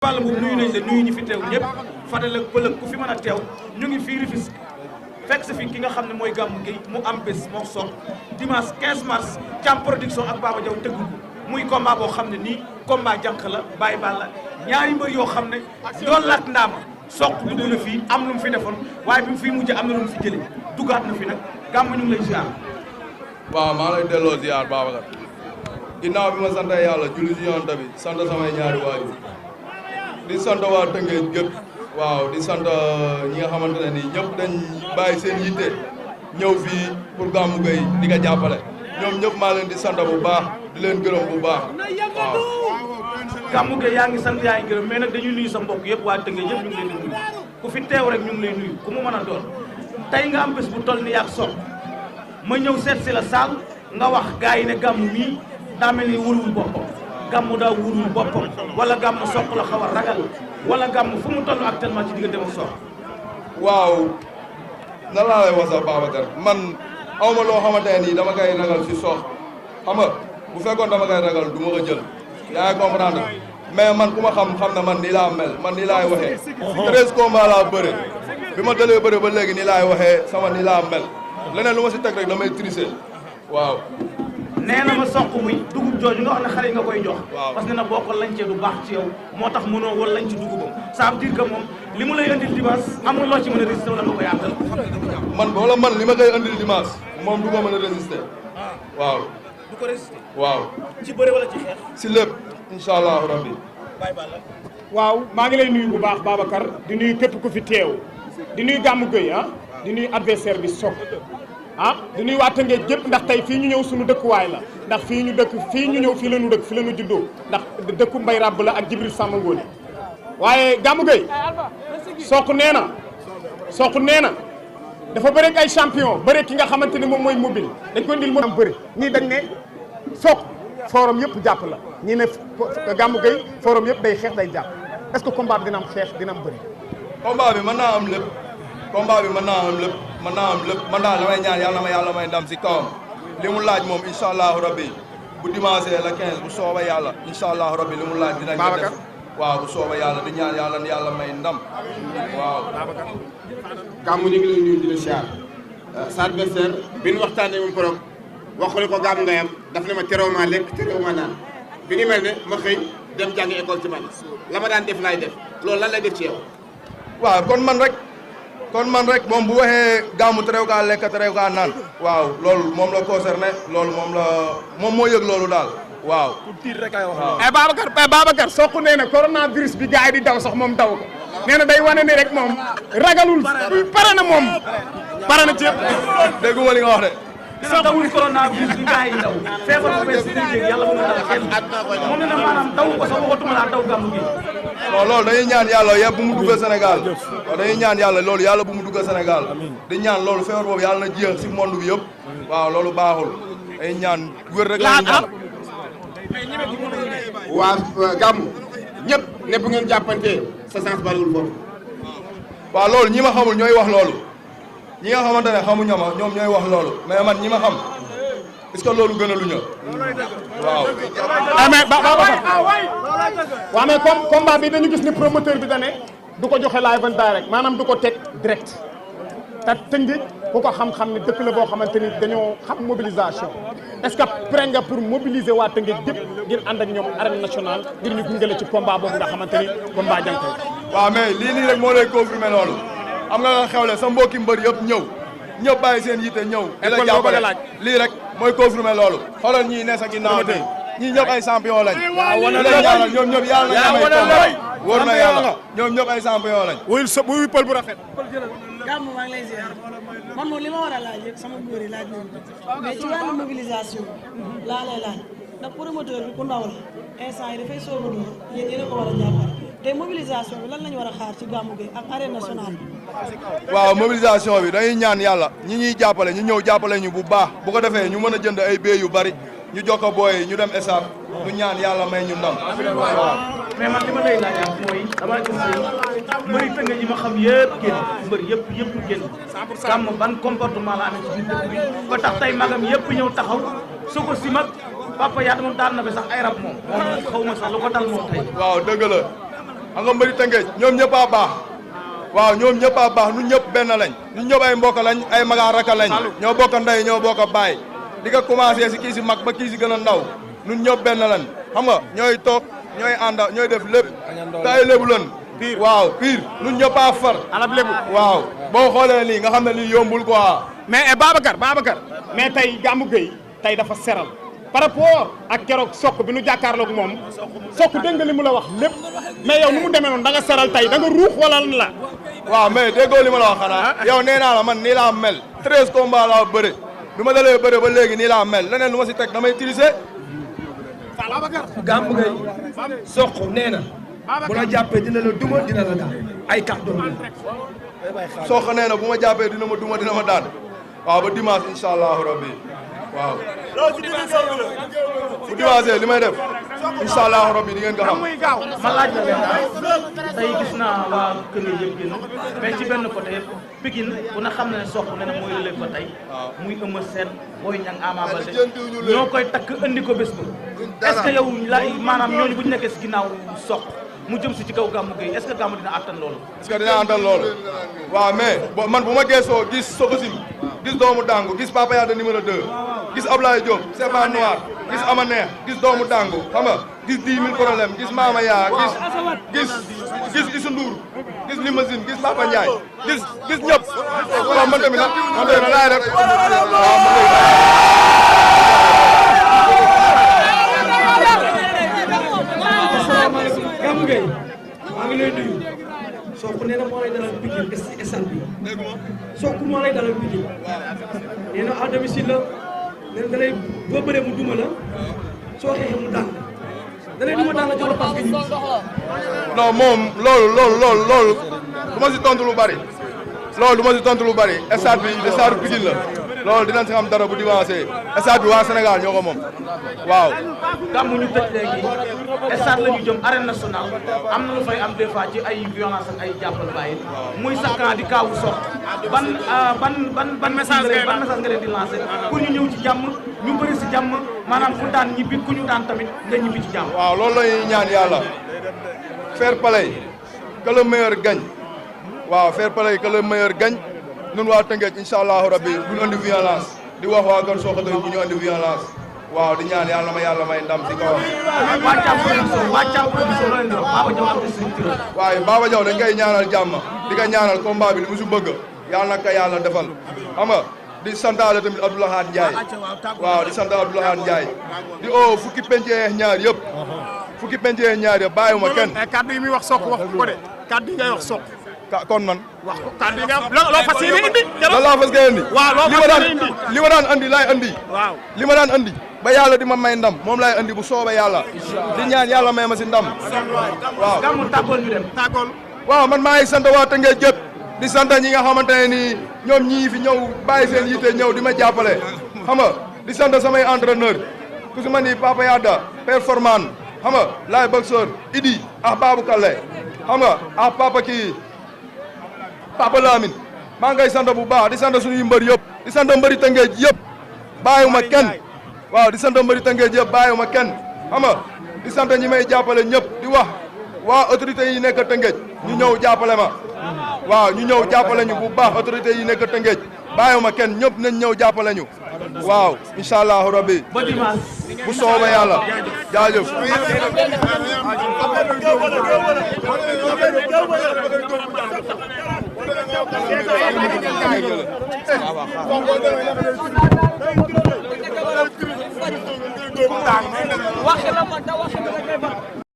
Balla boobu nuyu nañ la nuyu ñi fi teew ñëpp Fadel ak Pël ku fi mën a teew ñu ngi fii Rufisque fekk si fi ki nga xam ne mooy Gamou Gueye mu am bés moo soog dimanche 15 mars Thiam production ak Baba Diaw tëggu muy combat boo xam ne nii combat jànq la Baye Balla ñaari mbër yoo xam ne doon laat ndaama soq dugg na fii am lu mu fi defoon waaye bi mu fii mujj am na lu mu fi jëlee duggaat na fi nag Gamou ñu ngi lay ziar. waaw maa lay delloo ziar Babacar ginnaaw bi ma sant yàlla julli si yoon bi sant samay ñaari waajur di sant waa Tëngéej gépp waaw di sant ñi nga xamante ne nii ñëpp dañ bàyyi seen yitte ñëw fii pour Gamou Gueye di ko jàppale ñoom ñëpp maa leen di sant bu baax di leen gërëm bu baax waaw. Gamou Gueye yaa ngi sant yaa ngi gërëm mais nag dañuy nuyu sa mbokk yëpp waa Tëngéej yëpp ñu ngi leen di nuyu ku fi teew rek ñu ngi lay nuyu ku mu mën a doon tey nga am bés bu toll ni yàgg soog ma ñëw seet si la saal nga wax gars yi ne Gamou mii daa mel ni wóoluwul boppam Gamou daa wóoluwul boppam wala Gamou soq la xaw a ragal wala Gamou fu mu toll actuellement ci diggante ak soq. waaw nan laa lay wax sax Babacar man aw ma loo xamante ne nii dama koy ragal si sox xam nga bu fekkoon dama koy ragal du ma ko jël yaa ngi comprendre mais man ku ma xam na man nii laa mel man nii laay waxee 13 combats laa bëre bi ma dalee bëre ba léegi nii laay waxee sama nii laa mel leneen lu ma si teg rek damay tricher waaw. nee na ma soq muy dugub jooju nga wax ne xale yi nga koy jox. waaw parce que na boo ko lañcee du baax ci yow moo tax mënoo wala lañ ci dugubam ça veut dire que moom li mu lay indil dimanche amul loo ci mën a résister wala nga koy àttal. man li ma koy indil dimanche moom du ko mën a résister waaw. du ko résister. waaw. ci bëre wala ci xeex. si lépp incha allahu rabbi. Baye Balla. waaw maa ngi lay nuyu bu baax Babacar di nuyu képp ku fi teew di nuyu Gamou Gueye di nuyu adversaire bi Sokh di nuyu waa Tëngéej gépp ndax tey fii ñu ñëw suñu dëkkuwaay la ndax fii ñu dëkk fii ñu ñëw fii la ñu dëkk fii la ñu juddoo ndax dëkku mbay ràbb la ak Jibril Samba Ngóone waaye Gamou Gueye Sokh nee na dafa bëre ak ay champion bëre ki nga xamante ni moom mooy mobile dañ ko indil am bëre ñii dañ ne Sokh forum yëpp jàpp la ñii ne Gamou Gueye forum yëpp day xeex day jàpp est-ce que combat bi dina am xeex dina am bëre. combat bi mën naa am lépp combat bi mën naa am lépp man daal damay ñaan yàlla yàlla may ndam si kawam li mu laaj moom incha allahu rabbi bu dimanche la 15 bu sooba yàlla incha allahu rabbi li mu laaj dinañ ko def waaw bu sooba yàlla di ñaan yàlla may ndam waaw. Gamou ñu ngi lay nuyu di la siyaar sa adversaire bi ñu waxtaanee moom korog waxu ko Gamou Gueye am daf ne ma terew ma lekk terew ma naan bi ni mel ne ma xëy dem jàngi école ci man la ma daan def laay def loolu lan lay def ci yow. waaw kon man rek moom bu waxee Gamou terew kaa lekk terew kaa naan waaw loolu moom la concerné loolu moom moo yëg loolu daal waaw. pour tiit rek ay wax loolu. Babacar Sokh nee na coronavirus bi gars yi di daw sax moom daw ko nee na day wane ni rek moom ragalul pare na moom pare na ci yëpp. dégguma li nga wax de. dina dawul coronavirus bi gars yi daw feebar bu bees bi yàlla bu mu dal kenn moom ne na maanaam daw ko sax waxatuma laa daw Gamou Gueye. non loolu dañuy ñaan yàlla yëpp bu mu dugg Sénégal waaw dañuy ñaan yàlla loolu yàlla bu mu dugg Sénégal di ñaan loolu feebar boobu yàlla na jeex si monde bi yëpp waaw loolu baaxul dañuy ñaan wér rek la ñaan. waa Gamou ñëpp ne bu ngeen jàppante sa chance bariwul foofu. waaw loolu ñi ma xamul ñooy wax loolu ñi nga xamante ne xamuñu ma ñoom ñooy wax loolu mais man ñi ma xam est-ce que loolu gën a lu ñu waaw. mais Babacar waaw mais comme combat bi dañu gis ni promoteur bi da ne du ko joxe live and direct maanaam du ko teg direct te Tëngéej ku ko xam-xam ne dëkk la boo xamante ni dañoo xam mobilisation est-ce que prêt nga pour mobiliser waa Tëngéej gépp ngir ànd ak ñoom arène nationale ngir ñu gunge la ci combat boobu nga xamante ni combat jànk waaw mais lii nii rek moo lay confirmer loolu am nga xewle sa mbokki mbër yëpp ñëpp bàyyi seen yitte ñëw di la jàppale lii rek mooy confirmer loolu xoolal ñii ne sa ginnaaw tey ñii ñëpp ay champion lañ ñoom ñëpp yàlla na may combat wóor na yàlla ñoom ñëpp ay champion lañ wuy pël bu rafet Gamou maa ngi lay ziar man moom li ma war a laaj yëpp sama góor yi laaj nañu mais ci wàllu mobilisation laa lay laaj ndax promoteur bi ku ndaw la instant yi dafay soog a door yéen yéen a ko war a jàppale te mobilisation bi lan lañu war a xaar ci Gamou Gueye ak arène nationale bi. waaw mobilisation bi dañuy ñaan yàlla ñi ñuy jàppale ñu ñëw jàppale ñu bu baax bu ko defee ñu mën a jënd ay bee yu bari ñu jox ko booy ñu dem estade ñu ñaan yàlla may ñu ndam. waaw mais man li ma lay laajaat mooy damaa gis ne mbëri Tëngéej yi ma xam yëpp génn mbër yëpp génn Gamou ban comportement la amee ci biir dëkk bi ba tax tey magam yëpp ñëw taxaw su ko si mag Papa Yade moom daan na fi sax ay rab moom xaw ma sax lu ko dal moom tey. waaw dëgg la xam nga mbëri Tëngéej ñoom ñëpp a baax waaw ñoom ñëpp a baax ñun ñëpp benn lañ ñun ñëpp ay mbokk lañ ay maga raka lañ ñoo bokk ndey ñoo bokk baay di ko commencé si kii si mag ba kii si gën a ndaw ñun ñëpp benn lañ xam nga ñooy toog ñooy ànda ñooy def lépp te ay lébu lañ waaw pire ñun ñëpp a far alab lébu waaw boo xoolee nii nga xam ne lii yombul quoi mais Babacar mais tey Gamou Gueye tey dafa seral par rapport ak keroog Sokh bi nu jàkkaarloog moom Sokh dégg nga li mu la wax lépp mais yow nu mu demee noonu da nga seral tey da nga ruux wala lan la waaw mais déggoo li ma la wax xanaa yow nee naa la man nii laa mel 13 combats laa bëre bi ma dalee bëre ba léegi nii laa mel leneen lu ma si teg damay tricher. Gamou Gueye Sokh nee na bu la jàppee dina la duma dina la daan ay kàddu Sokh nee na bu ma jàppee dina ma duma dina ma daan waaw ba dimanche incha allahu rabbi waaw. bu dimanche li may def incha allahu rabbi di ngeen ko xam. ma laaj la leen tey gis naa waa kër yi yëpp génn mais ci benn côté Pikine bu na xam ne Sokh nee na mooy relève ba tey muy Eumeu Sène Boy Niang Ama Baldé ñoo koy takk andi ko bés ba est-ce que yow la maanaam ñooñu bu ñu nekkee si ginnaaw Sokh mu jëm si ci kaw Gamou Gueye est-ce que Gamou dina attan loolu. est-ce que dina attan loolu waaw mais man bu ma geesoo gis Sokocim gis doomu Dangu gis Papa Yade numéro 2 gis Ablaye Diop Sefa Noir gis Ama Neex gis doomu Dangu xam nga gis 10 000 problème gis Mama Yaa gis Youssou Ndour gis Limousine gis Papa Ndiaye gis ñëpp waaw man tamit nag man tamit nag laay def Gamou Gueye maa ngi lay nuyu Sokh nee na moo lay dalal Pikine stade bi Sokh moo lay dalal Pikine nee na à domicile la nee na da lay boo bëree mu duma la soo xeexee mu daan da lay duma daan la jox la parce que ñu non moom loolu du ma si tontu lu bari loolu du ma si tontu lu bari stade bi stade Pikine la loolu dinañ si xam dara bu dimanche stade bi waa Sénégal ñoo ko moom waaw. Gamou ñu tëj léegi stade la ñu jëm arène nationale am na lu fay am des fois ci ay violence ak ay jàppal bàyyi muy sa camp di kaawu Sokh ban message nga leen di lancé pour ñu ñëw ci jàmm ñu bëri si jàmm maanaam ku daan ñibbi ku ñu daan tamit nga ñibbi ci jàmm. waaw loolu la ñuy ñaan yàlla fair play que le meilleur gagne waaw fair play que le meilleur gagne ñun waa Tëngéej incha allahu rabbi bu ñu andi violence di wax waa kër Sokh tamit bu ñu andi violence waaw di ñaan yàlla ma yàlla may ndam si kawam. waa Thiam production la leen di wax Baba Diaw am structure. waaye Baba Diaw dañ koy ñaanal jàmm di ko ñaanal combat bi li mu si bëgg yàlla nag ka yàlla defal xam nga di santaale tamit Abdoulaye Ndiaye waaw di sant Abdoulaye Ndiaye di oo fukki penceex ñaar yëpp bàyyiwuma kenn. kaddu yi muy wax Sokh wax ko de kaddu yi ngay wax Sokh kon man. wax ko kaddu yi nga loo fas yéene indi. lan laa fas yéene indi. waaw loo fas yéene indi li ma daan andi laay andi. waaw li ma daan andi. ba yàlla di ma may ndam moom laay andi bu soobee yàlla. di ñaan yàlla may ma si ndam. waaw Gamou tàggool ñu dem. tàggool. waaw man maa ngi sant waa Tëngéej gépp di sant ñi nga xamante ne nii ñoom ñii fi ñëw bàyyi seen yitte ñëw di ma jàppale. xam nga di sant samay entraîneur ku si ma ni Papa Yada performant xam nga laay boxeur Idi ak Babou Kalle xam nga ak Papa Lamine maa ngay sant bu baax di sant suñuy mbër yëpp di sant mbëri Tëngéej yëpp bàyyiwuma kenn waaw di sant mbëri Tëngéej yëpp bàyyiwuma kenn xam nga di sant ñi may jàppale ñëpp di wax waa autorités yi nekk Tëngéej ñu ñëw jàppale ma waaw ñu ñëw jàppale ñu bu baax autorités yi nekk Tëngéej bàyyiwuma kenn ñëpp nañ ñëw jàppale ñu waaw incha allahu rabbi ba dimanche. bu soobee yàlla jaajëf. waxi la man da waxi la